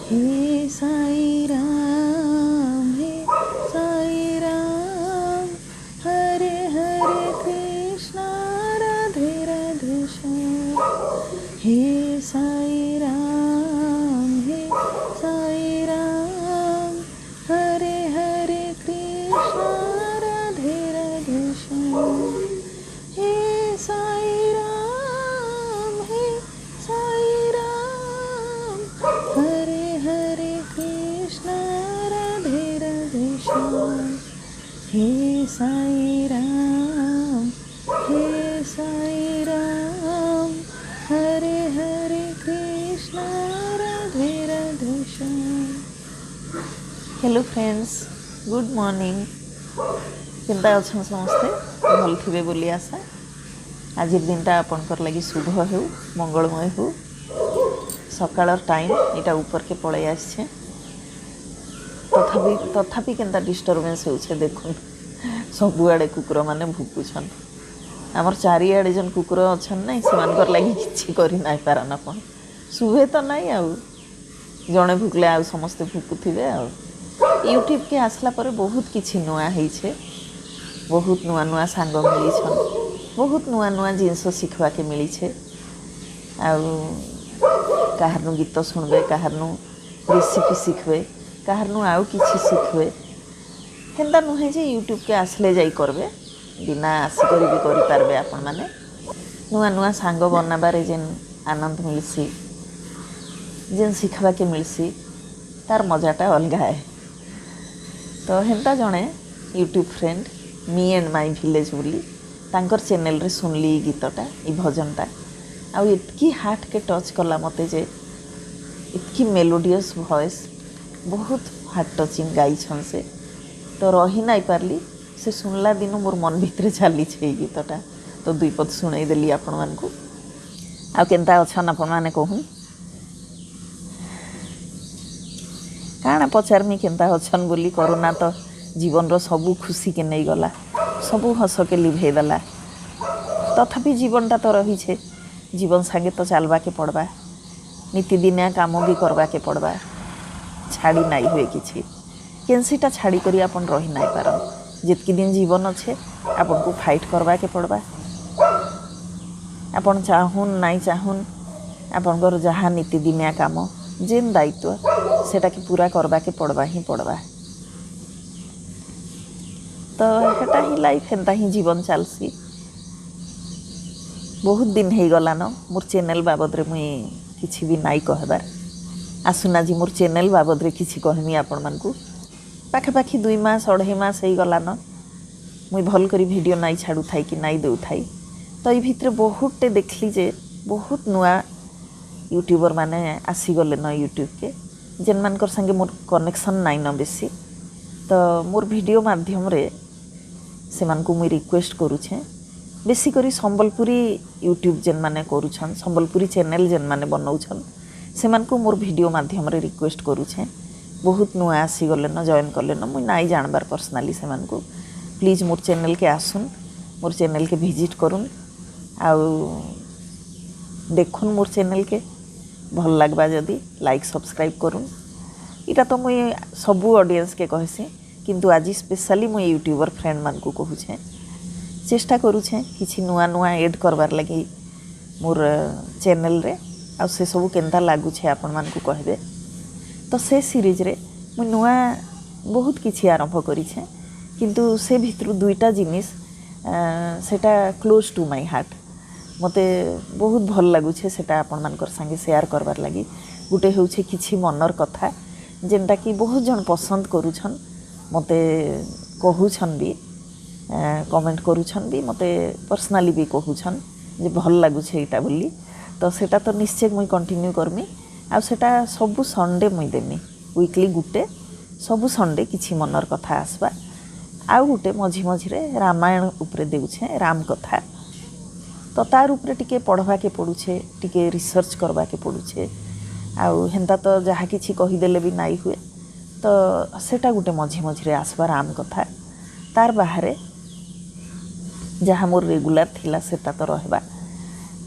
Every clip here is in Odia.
हे साई राम, हे साई राम, हरे हरे कृष्णा राधे राधे श्याम। हे साई राम, हे साई राम, हरे हरे कृष्णा राधे राधे श्याम। हे साई राम, हे साई राम, हरे हरे कृष्णा राधे राधे श्याम। हे साई राम, हे Sai Ram, Hare Hare Krishna Radhe Radhe Shyam. Hello friends, good morning. କେନ୍ତା ଅଛନ୍ ସମସ୍ତେ? ଭଲ ଥିବେ ବୋଲି ଆଶା। ଆଜିର ଦିନଟା ଆପଣଙ୍କର ଲାଗି ଶୁଭ ହେଉ, ମଙ୍ଗଳମୟ ହେଉ। ସକାଳର ଟାଇମ୍ ଏଇଟା ଉପରକେ ପଳେଇ ଆସିଛେ, ତଥାପି କେନ୍ତା ଡିଷ୍ଟର୍ବାନ୍ସ ହେଉଛେ ଦେଖୁନ୍। ସବୁଆଡ଼େ କୁକୁରମାନେ ଭୁକୁଛନ୍। ଆମର ଚାରିଆଡ଼େ ଯେନ୍ କୁକୁର ଅଛନ୍ ନାଇଁ, ସେମାନଙ୍କର ଲାଗି କିଛି କରି ନାଇଁ ପାରନ୍ ଆପଣ। ଶୁଭେ ତ ନାଇଁ, ଆଉ ଜଣେ ଭୁକିଲେ ଆଉ ସମସ୍ତେ ଭୁକୁଥିବେ। ଆଉ ୟୁଟ୍ୟୁବ୍କେ ଆସିଲା ପରେ ବହୁତ କିଛି ନୂଆ ହେଇଛେ, ବହୁତ ନୂଆ ନୂଆ ସାଙ୍ଗ ମିଳିଛନ୍, ବହୁତ ନୂଆ ନୂଆ ଜିନିଷ ଶିଖବାକେ ମିଳିଛେ। ଆଉ କାହାରନୁ ଗୀତ ଶୁଣବେ, କାହାରନୁ ରେସିପି ଶିଖବେ, କାହାରନୁ ଆଉ କିଛି ଶିଖବେ। ହେନ୍ତା ନୁହେଁ ଯେ ୟୁଟ୍ୟୁବ୍କେ ଆସିଲେ ଯାଇ କରବେ, ବିନା ଆସିକରି ବି କରିପାରବେ ଆପଣମାନେ। ନୂଆ ନୂଆ ସାଙ୍ଗ ବନାବାରେ ଯେନ୍ ଆନନ୍ଦ ମିଲ୍ସି, ଯେନ୍ ଶିଖବାକେ ମିଲ୍ସି, ତାର ମଜାଟା ଅଲଗା ହେ। ତ ହେନ୍ତା ଜଣେ YouTube friend, me and my village ବୋଲି ତାଙ୍କର ଚ୍ୟାନେଲ୍ରେ ଶୁଣଲି ଏଇ ଗୀତଟା, ଏଇ ଭଜନଟା। ଆଉ ଏତ୍କି ହାର୍ଟକେ ଟଚ୍ କଲା ମୋତେ ଯେ ଏତ୍କି ମେଲୋଡ଼ିୟସ୍ ଭଏସ୍, ବହୁତ ହାର୍ଟ ଟଚିଂ ଗାଇଛନ୍ ସେ। ତ ରହି ନାଇଁ ପାରିଲି, ସେ ଶୁଣିଲା ଦିନୁ ମୋର ମନ ଭିତରେ ଚାଲିଛେ ଏଇ ଗୀତଟା। ତ ଦୁଇ ପଦ ଶୁଣେଇଦେଲି ଆପଣମାନଙ୍କୁ। ଆଉ କେନ୍ତା ଅଛନ୍ ଆପଣମାନେ କହୁନ୍? କାଣା ପଚାରମି କେନ୍ତା ଅଛନ୍ ବୋଲି? କରୋନା ତ ଜୀବନର ସବୁ ଖୁସିକେ ନେଇଗଲା, ସବୁ ହସକେ ଲିଭେଇଦେଲା। ତଥାପି ଜୀବନଟା ତ ରହିଛେ, ଜୀବନ ସାଙ୍ଗେ ତ ଚାଲବାକେ ପଡ଼ବା, ନିତିଦିନିଆ କାମ ବି କରବାକେ ପଡ଼ବା, ଛାଡ଼ି ନାଇଁ ହୁଏ କିଛି। କେନ୍ସିଟା ଛାଡ଼ି କରି ଆପଣ ରହି ନାଇଁ ପାରନ୍। ଯେତ୍କି ଦିନ ଜୀବନ ଅଛେ ଆପଣଙ୍କୁ ଫାଇଟ୍ କରବାକେ ପଡ଼ବା। ଆପଣ ଚାହୁଁନ୍ ନାଇଁ ଚାହୁଁନ୍, ଆପଣଙ୍କର ଯାହା ନିତିଦିନିଆ କାମ, ଯେନ୍ ଦାୟିତ୍ୱ, ସେଟାକେ ପୁରା କରବାକେ ପଡ଼ବା ହିଁ ପଡ଼ବା। ତ ହେଟା ହିଁ ଲାଇଫ୍, ହେନ୍ତା ହିଁ ଜୀବନ ଚାଲ୍ସି। ବହୁତ ଦିନ ହେଇଗଲାନ ମୋର୍ ଚ୍ୟାନେଲ୍ ବାବଦରେ ମୁଇଁ କିଛି ବି ନାଇଁ କହେବାର୍। ଆସୁନ୍ ଆଜି ମୋର୍ ଚ୍ୟାନେଲ୍ ବାବଦରେ କିଛି କହେମି ଆପଣମାନଙ୍କୁ। ପାଖାପାଖି 2 ମାସ 2.5 ମାସ ହେଇଗଲାନ ମୁଇଁ ଭଲ୍ କରି ଭିଡ଼ିଓ ନାଇଁ ଛାଡ଼ୁଥାଇ କି ନାଇଁ ଦେଉଥାଇ। ତ ଏଇ ଭିତରେ ବହୁତଟେ ଦେଖିଲି ଯେ ବହୁତ ନୂଆ ୟୁଟ୍ୟୁବର୍ ମାନେ ଆସିଗଲେନ ୟୁଟ୍ୟୁବ୍କେ, ଯେନ୍ମାନଙ୍କର ସାଙ୍ଗେ ମୋର୍ କନେକ୍ସନ୍ ନାଇଁନ ବେଶୀ। ତ ମୋର୍ ଭିଡ଼ିଓ ମାଧ୍ୟମରେ ସେମାନଙ୍କୁ ମୁଇଁ ରିକ୍ୱେଷ୍ଟ କରୁଛେଁ, ବେଶୀ କରି ସମ୍ବଲପୁରୀ ୟୁଟ୍ୟୁବ୍ ଯେନ୍ମାନେ କରୁଛନ୍, ସମ୍ବଲପୁରୀ ଚ୍ୟାନେଲ୍ ଯେନ୍ମାନେ ବନଉଛନ୍, ସେମାନଙ୍କୁ ମୋର୍ ଭିଡ଼ିଓ ମାଧ୍ୟମରେ ରିକ୍ୱେଷ୍ଟ କରୁଛେଁ। ବହୁତ ନୂଆ ଆସିଗଲେନ, ଜଏନ୍ କଲେନ, ମୁଇଁ ନାଇଁ ଜାଣବାର୍ ପର୍ସନାଲି ସେମାନଙ୍କୁ। ପ୍ଲିଜ୍ ମୋର୍ ଚ୍ୟାନେଲ୍କେ ଆସୁନ୍, ମୋର୍ ଚ୍ୟାନେଲ୍କେ ଭିଜିଟ୍ କରୁନ୍ ଆଉ ଦେଖୁନ୍ ମୋର୍ ଚ୍ୟାନେଲ୍କେ। ଭଲ୍ ଲାଗ୍ବା ଯଦି ଲାଇକ୍ ସବସ୍କ୍ରାଇବ୍ କରୁନ୍। ଇଟା ତ ମୁଇଁ ସବୁ ଅଡ଼ିଏନ୍ସକେ କହେସିଁ, କିନ୍ତୁ ଆଜି ସ୍ପେଶାଲି ମୁଇଁ ୟୁଟ୍ୟୁବର୍ ଫ୍ରେଣ୍ଡମାନଙ୍କୁ କହୁଛେଁ। ଚେଷ୍ଟା କରୁଛେଁ କିଛି ନୂଆ ନୂଆ ଏଡ଼୍ କରବାର୍ ଲାଗି ମୋର୍ ଚ୍ୟାନେଲ୍ରେ, ଆଉ ସେସବୁ କେନ୍ତା ଲାଗୁଛେ ଆପଣମାନଙ୍କୁ କହିବେ। ତ ସେ ସିରିଜ୍ରେ ମୁଇଁ ନୂଆ ବହୁତ କିଛି ଆରମ୍ଭ କରିଛେଁ, କିନ୍ତୁ ସେ ଭିତରୁ 2ଟା ଜିନିଷ ସେଟା କ୍ଲୋଜ୍ ଟୁ ମାଇ ହାର୍ଟ, ମୋତେ ବହୁତ ଭଲ ଲାଗୁଛେ ସେଟା ଆପଣମାନଙ୍କର ସାଙ୍ଗେ ସେୟାର କରବାର୍ ଲାଗି। ଗୋଟେ ହେଉଛେ କିଛି ମନର କଥା, ଯେନ୍ଟାକି ବହୁତ ଜଣ ପସନ୍ଦ କରୁଛନ୍, ମୋତେ କହୁଛନ୍ ବି, କମେଣ୍ଟ କରୁଛନ୍ ବି, ମୋତେ ପର୍ସନାଲି ବି କହୁଛନ୍ ଯେ ଭଲ ଲାଗୁଛେ ଏଇଟା ବୋଲି। ତ ସେଟା ତ ନିଶ୍ଚୟ ମୁଇଁ କଣ୍ଟିନ୍ୟୁ କର୍ମି। ଆଉ ସେଟା ସବୁ ସଣ୍ଡେ ମୁଇଁ ଦେମି, ୱିକଲି ଗୁଟେ ସବୁ ସଣ୍ଡେ କିଛି ମନର କଥା ଆସ୍ବା। ଆଉ ଗୋଟେ ମଝି ମଝିରେ ରାମାୟଣ ଉପରେ ଦେଉଛେଁ, ରାମ କଥା। ତ ତାର୍ ଉପରେ ଟିକେ ପଢ଼ବାକେ ପଡ଼ୁଛେ, ଟିକେ ରିସର୍ଚ୍ଚ କରବାକେ ପଡ଼ୁଛେ, ଆଉ ହେନ୍ତା ତ ଯାହା କିଛି କହିଦେଲେ ବି ନାଇଁ ହୁଏ। ତ ସେଟା ଗୋଟେ ମଝି ମଝିରେ ଆସ୍ବା ରାମ କଥା। ତାର୍ ବାହାରେ ଯାହା ମୋର୍ ରେଗୁଲାର ଥିଲା ସେଟା ତ ରହେବା।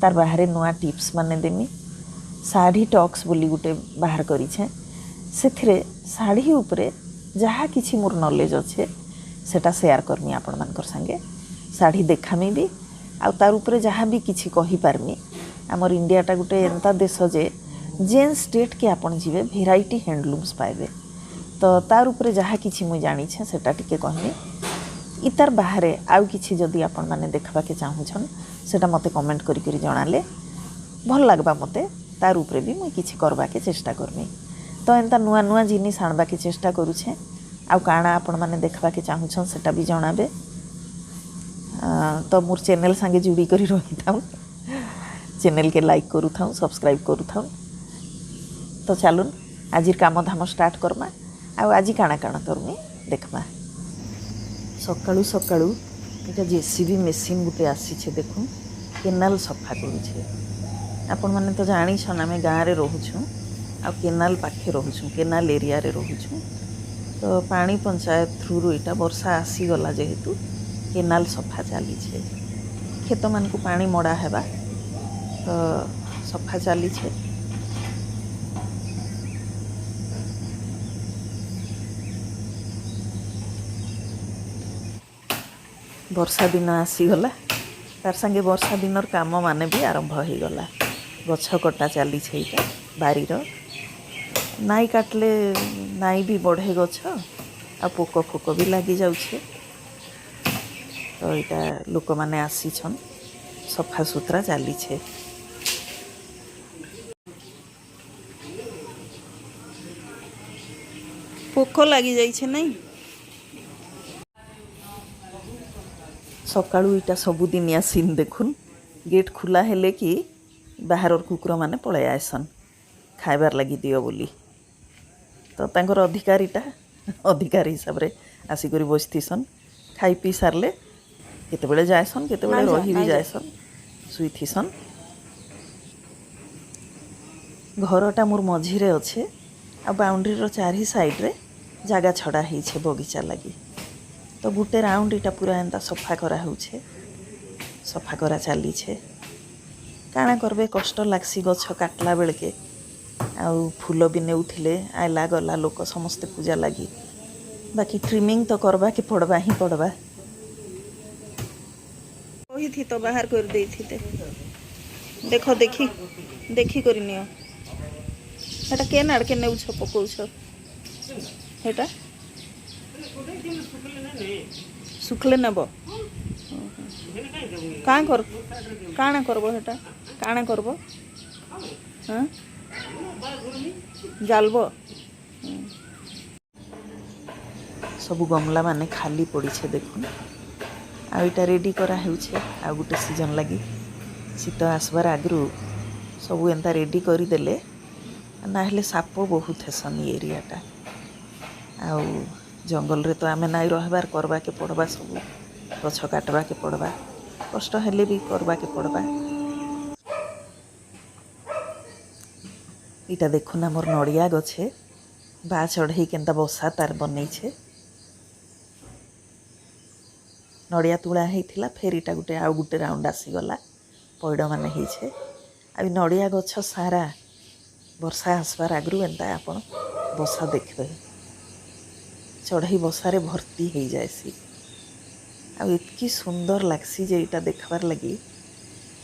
ତାର୍ ବାହାରେ ନୂଆ ଟିପ୍ସ ମାନେ ଦେମି। ଶାଢ଼ୀ ଟକ୍ସ ବୋଲି ଗୋଟେ ବାହାର କରିଛେଁ, ସେଥିରେ ଶାଢ଼ୀ ଉପରେ ଯାହା କିଛି ମୋର ନଲେଜ୍ ଅଛେ ସେଟା ସେୟାର କର୍ମି ଆପଣମାନଙ୍କର ସାଙ୍ଗେ। ଶାଢ଼ୀ ଦେଖାମି ବି, ଆଉ ତାର ଉପରେ ଯାହା ବି କିଛି କହିପାରମି। ଆମର ଇଣ୍ଡିଆଟା ଗୋଟେ ଏନ୍ତା ଦେଶ ଯେ ଯେନ୍ ଷ୍ଟେଟ୍କେ ଆପଣ ଯିବେ ଭେରାଇଟି ହ୍ୟାଣ୍ଡଲୁମ୍ସ ପାଇବେ। ତ ତାର ଉପରେ ଯାହା କିଛି ମୁଇଁ ଜାଣିଛେ ସେଟା ଟିକେ କହମି। ଇତାର ବାହାରେ ଆଉ କିଛି ଯଦି ଆପଣମାନେ ଦେଖବାକେ ଚାହୁଁଛନ୍ ସେଟା ମୋତେ କମେଣ୍ଟ କରି କରି ଜଣାଲେ ଭଲ ଲାଗ୍ବା ମୋତେ। ତାର ଉପରେ ବି ମୁଇଁ କିଛି କରବାକେ ଚେଷ୍ଟା କର୍ମି। ତ ଏନ୍ତା ନୂଆ ନୂଆ ଜିନିଷ ଆଣବାକେ ଚେଷ୍ଟା କରୁଛେଁ। ଆଉ କାଣା ଆପଣମାନେ ଦେଖବାକେ ଚାହୁଁଛନ୍ ସେଟା ବି ଜଣାବେ। ତ ମୋର୍ ଚ୍ୟାନେଲ୍ ସାଙ୍ଗେ ଯୁଡ଼ି କରି ରହିଥାଉନ୍, ଚ୍ୟାନେଲ୍କେ ଲାଇକ୍ କରୁଥାଉନ୍, ସବସ୍କ୍ରାଇବ୍ କରୁଥାଉନ୍। ତ ଚାଲୁନ୍ ଆଜିର କାମ ଧାମ ଷ୍ଟାର୍ଟ କର୍ମା। ଆଉ ଆଜି କାଣା କାଣା କର୍ମି ଦେଖ୍ମା। ସକାଳୁ ସକାଳୁ ଏଇଟା ଜେସିବି ମେସିନ୍ ଗୋଟେ ଆସିଛେ, ଦେଖୁନ୍ କେନାଲ୍ ସଫା କରୁଛେ। ଆପଣମାନେ ତ ଜାଣିଛନ୍ ଆମେ ଗାଁରେ ରହୁଛୁଁ ଆଉ କେନାଲ୍ ପାଖେ ରହୁଛୁଁ, କେନାଲ୍ ଏରିଆରେ ରହୁଛୁଁ। ତ ପାଣି ପଞ୍ଚାୟତ ଥ୍ରୁରୁ ଏଇଟା ବର୍ଷା ଆସିଗଲା ଯେହେତୁ କେନାଲ୍ ସଫା ଚାଲିଛେ। କ୍ଷେତମାନଙ୍କୁ ପାଣି ମଡ଼ା ହେବା ତ ସଫା ଚାଲିଛେ। ବର୍ଷା ଦିନ ଆସିଗଲା, ତାର ସାଙ୍ଗେ ବର୍ଷା ଦିନର କାମ ମାନେ ବି ଆରମ୍ଭ ହେଇଗଲା। ଗଛ କଟା ଚାଲିଛେ। ଏଇଟା ବାରିର ନାଇ କାଟଲେ ନାଇ ବି ବଢ଼େ ଗଛ, ଆଉ ପୋକ ଫୋକ ବି ଲାଗି ଯାଉଛେ। ତ ଏଇଟା ଲୋକମାନେ ଆସିଛନ୍, ସଫା ସୁତରା ଚାଲିଛେ। ପୋକ ଲାଗି ଯାଇଛେ ନାଇଁ? ସକାଳୁ ଏଇଟା ସବୁଦିନିଆ ସିନ୍ ଦେଖୁନ୍। ଗେଟ୍ ଖୋଲା ହେଲେ କି ବାହାରର କୁକୁରମାନେ ପଳେଇ ଆଏସନ୍ ଖାଇବାର୍ ଲାଗି ଦିଅ ବୋଲି। ତ ତାଙ୍କର ଅଧିକାରୀଟା ଅଧିକାର ହିସାବରେ ଆସିକରି ବସିଥିସନ୍। ଖାଇ ପିଇ ସାରିଲେ କେତେବେଳେ ଯାଏସନ୍, କେତେବେଳେ ରହି ବି ଯାଏସନ୍, ଶୁଇଥିସନ୍। ଘରଟା ମୋର୍ ମଝିରେ ଅଛେ ଆଉ ବାଉଣ୍ଡ୍ରିର ଚାରି ସାଇଡ଼୍ରେ ଜାଗା ଛଡ଼ା ହେଇଛେ ବଗିଚା ଲାଗି। ତ ଗୁଟେ ରାଉଣ୍ଡ ଏଇଟା ପୁରା ଏନ୍ତା ସଫା କରା ହଉଛେ, ସଫା କରା ଚାଲିଛେ। କାଣା କରବେ, କଷ୍ଟ ଲାଗ୍ସି ଗଛ କାଟଲା ବେଳକେ। ଆଉ ଫୁଲ ବି ନେଉଥିଲେ ଆଇଲା ଗଲା ଲୋକ ସମସ୍ତେ ପୂଜା ଲାଗି। ବାକି ଟ୍ରିମିଂ ତ କରବାକେ ପଡ଼ବା ହିଁ ପଡ଼ବା। କହିଥି ତ ବାହାର କରି ଦେଇଥିତେ। ଦେଖ ଦେଖି ଦେଖି କରି ନିଅ। ହେଟା କେନ୍ ଆଡ଼କେ ନେଉଛ ପକଉଛ? ହେଟା ଶୁଖଲେ ନେବ। କାଁ କର କାଣା କରବ ହେଟା? କାଣା କରବ? ହଁ ଜାଲବ। ସବୁ ଗମଲା ମାନେ ଖାଲି ପଡ଼ିଛେ ଦେଖୁନ୍। ଆଉ ଏଇଟା ରେଡ଼ି କରା ହେଉଛେ ଆଉ ଗୋଟେ ସିଜନ୍ ଲାଗି। ଶୀତ ଆସିବାର ଆଗରୁ ସବୁ ଏନ୍ତା ରେଡ଼ି କରିଦେଲେ, ନାହେଲେ ସାପ ବହୁତ ହେସନ୍ ଇ ଏରିଆଟା। ଆଉ ଜଙ୍ଗଲରେ ତ ଆମେ ନାଇଁ ରହିବାର, କରବାକେ ପଡ଼ବା, ସବୁ ଗଛ କାଟବାକେ ପଡ଼ବା, କଷ୍ଟ ହେଲେ ବି କରବାକେ ପଡ଼ବା। ଏଇଟା ଦେଖୁନ୍ ଆମର ନଡ଼ିଆ ଗଛେ ବା ଚଢ଼େଇ କେନ୍ତା ବସା ତାର ବନେଇଛେ। ନଡ଼ିଆ ତୁଳା ହେଇଥିଲା, ଫେର୍ ଏଇଟା ଗୋଟେ ଆଉ ଗୋଟେ ରାଉଣ୍ଡ ଆସିଗଲା, ପଇଡ଼ ମାନେ ହେଇଛେ। ଆଉ ନଡ଼ିଆ ଗଛ ସାରା ବର୍ଷା ଆସିବାର ଆଗରୁ ଏନ୍ତା ଆପଣ ବସା ଦେଖିବେ, ଚଢ଼େଇ ବସାରେ ଭର୍ତ୍ତି ହେଇଯାଏସି। ଆଉ ଏତ୍କି ସୁନ୍ଦର ଲାଗ୍ସି ଯେ ଏଇଟା ଦେଖବାର୍ ଲାଗି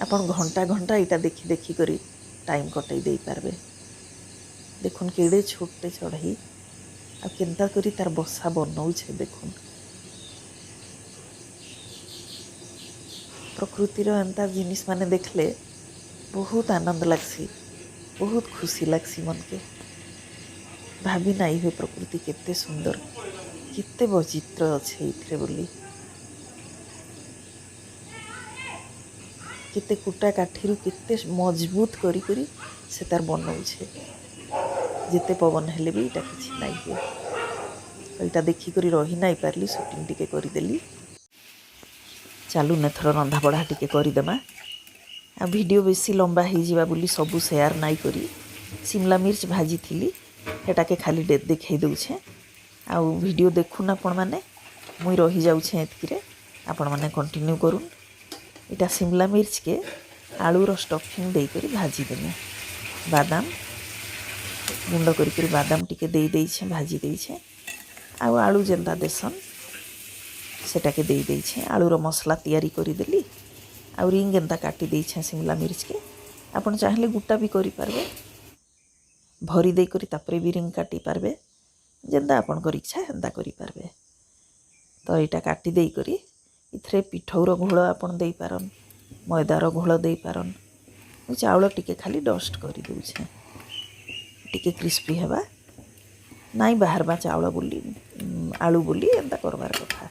ଆପଣ ଘଣ୍ଟା ଘଣ୍ଟା ଏଇଟା ଦେଖି ଦେଖି କରି ଟାଇମ୍ କଟେଇ ଦେଇପାରବେ। ଦେଖୁନ୍ କେଡ଼େ ଛୋଟଟେ ଚଢ଼େଇ ଆଉ କେନ୍ତା କରି ତାର ବସା ବନଉଛେ ଦେଖୁନ୍। ପ୍ରକୃତିର ଏନ୍ତା ଜିନିଷ ମାନେ ଦେଖିଲେ ବହୁତ ଆନନ୍ଦ ଲାଗ୍ସି, ବହୁତ ଖୁସି ଲାଗ୍ସି ମନକେ। ଭାବି ନାଇଁ ହୁଏ ପ୍ରକୃତି କେତେ ସୁନ୍ଦର, କେତେ ବୈଚିତ୍ର୍ୟ ଅଛେ ଏଇଥିରେ ବୋଲି। କେତେ କୁଟା କାଠିରୁ କେତେ ମଜବୁତ କରି କରି ସେ ତାର ବନଉଛେ। ଯେତେ ପବନ ହେଲେ ବି ଏଇଟା କିଛି ନାଇଁ ହୁଏ। ଏଇଟା ଦେଖିକରି ରହି ନାଇଁ ପାରିଲି, ସୁଟିଂ ଟିକେ କରିଦେଲି। ଚାଲୁନ୍ ଏଥର ରନ୍ଧାବଢ଼ା ଟିକେ କରିଦେମା। ଆଉ ଭିଡ଼ିଓ ବେଶୀ ଲମ୍ବା ହେଇଯିବା ବୋଲି ସବୁ ସେୟାର ନାଇଁ କରି ସିମଲା ମିର୍ଚ ଭାଜିଥିଲି, ହେଟାକେ ଖାଲି ଦେଖେଇ ଦଉଛେଁ। ଆଉ ଭିଡ଼ିଓ ଦେଖୁନ୍ ଆପଣମାନେ, ମୁଇଁ ରହିଯାଉଛେଁ ଏତ୍କିରେ, ଆପଣମାନେ କଣ୍ଟିନ୍ୟୁ କରୁନ୍। ଏଇଟା ସିମଲା ମିର୍ଚକେ ଆଳୁର ଷ୍ଟଫିଂ ଦେଇକରି ଭାଜିଦେମୁ। ବାଦାମ ଗୁଣ୍ଡ କରିକରି ବାଦାମ ଟିକେ ଦେଇ ଦେଇଛେଁ, ଭାଜି ଦେଇଛେଁ। ଆଉ ଆଳୁ ଯେନ୍ତା ଦେସନ୍, ସେଟାକେ ଦେଇ ଦେଇଛେଁ। ଆଳୁର ମସଲା ତିଆରି କରିଦେଲି। ଆଉ ରିଙ୍ଗ ଏନ୍ତା କାଟି ଦେଇଛେଁ ସିମଲା ମିର୍ଚକେ। ଆପଣ ଚାହିଁଲେ ଗୁଟା ବି କରିପାରିବେ, ଭରି ଦେଇକରି ତାପରେ ବି ରିଙ୍ଗ କାଟି ପାରବେ। ଯେନ୍ତା ଆପଣଙ୍କର ଇଚ୍ଛା, ହେନ୍ତା କରିପାରିବେ। ତ ଏଇଟା କାଟି ଦେଇକରି ଏଥିରେ ପିଠଉର ଘୋଳ ଆପଣ ଦେଇପାରନ୍, ମଇଦାର ଘୋଳ ଦେଇପାରନ୍। ମୁଁ ଚାଉଳ ଟିକେ ଖାଲି ଡଷ୍ଟ କରିଦେଉଛେଁ, ଟିକେ କ୍ରିସ୍ପି ହେବା, ନାଇଁ ବାହାରବା ଚାଉଳ ବୋଲି, ଆଳୁ ବୋଲି ଏନ୍ତା କରବାର କଥା।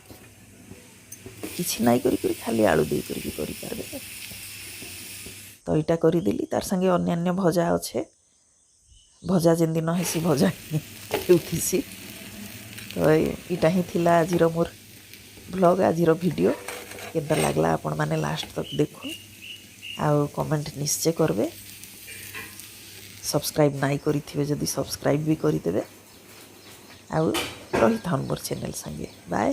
କିଛି ନାଇଁ କରି କରି ଖାଲି ଆଳୁ ଦେଇକରି ବି କରିପାରିବେ। ତ ଏଇଟା କରିଦେଲି। ତାର ସାଙ୍ଗେ ଅନ୍ୟାନ୍ୟ ଭଜା ଅଛେ। ଭଜା ଯେନ୍ ଦିନ ହେସି, ଭଜା ହେଉଥିସି। ତ ଏଇଟା ହିଁ ଥିଲା ଆଜିର ମୋର୍ ଭ୍ଲଗ୍, ଆଜିର ଭିଡ଼ିଓ। କେନ୍ତା ଲାଗଲା, ଆପଣମାନେ ଲାଷ୍ଟ ତକ୍ ଦେଖୁନ୍ ଆଉ କମେଣ୍ଟ ନିଶ୍ଚୟ କରିବେ। ସବସ୍କ୍ରାଇବ୍ ନାଇଁ କରିଥିବେ ଯଦି, ସବସ୍କ୍ରାଇବ୍ ବି କରିଦେବେ ଆଉ ରହିଥାଉନ୍ ମୋର୍ ଚ୍ୟାନେଲ୍ ସାଙ୍ଗେ। ବାଏ।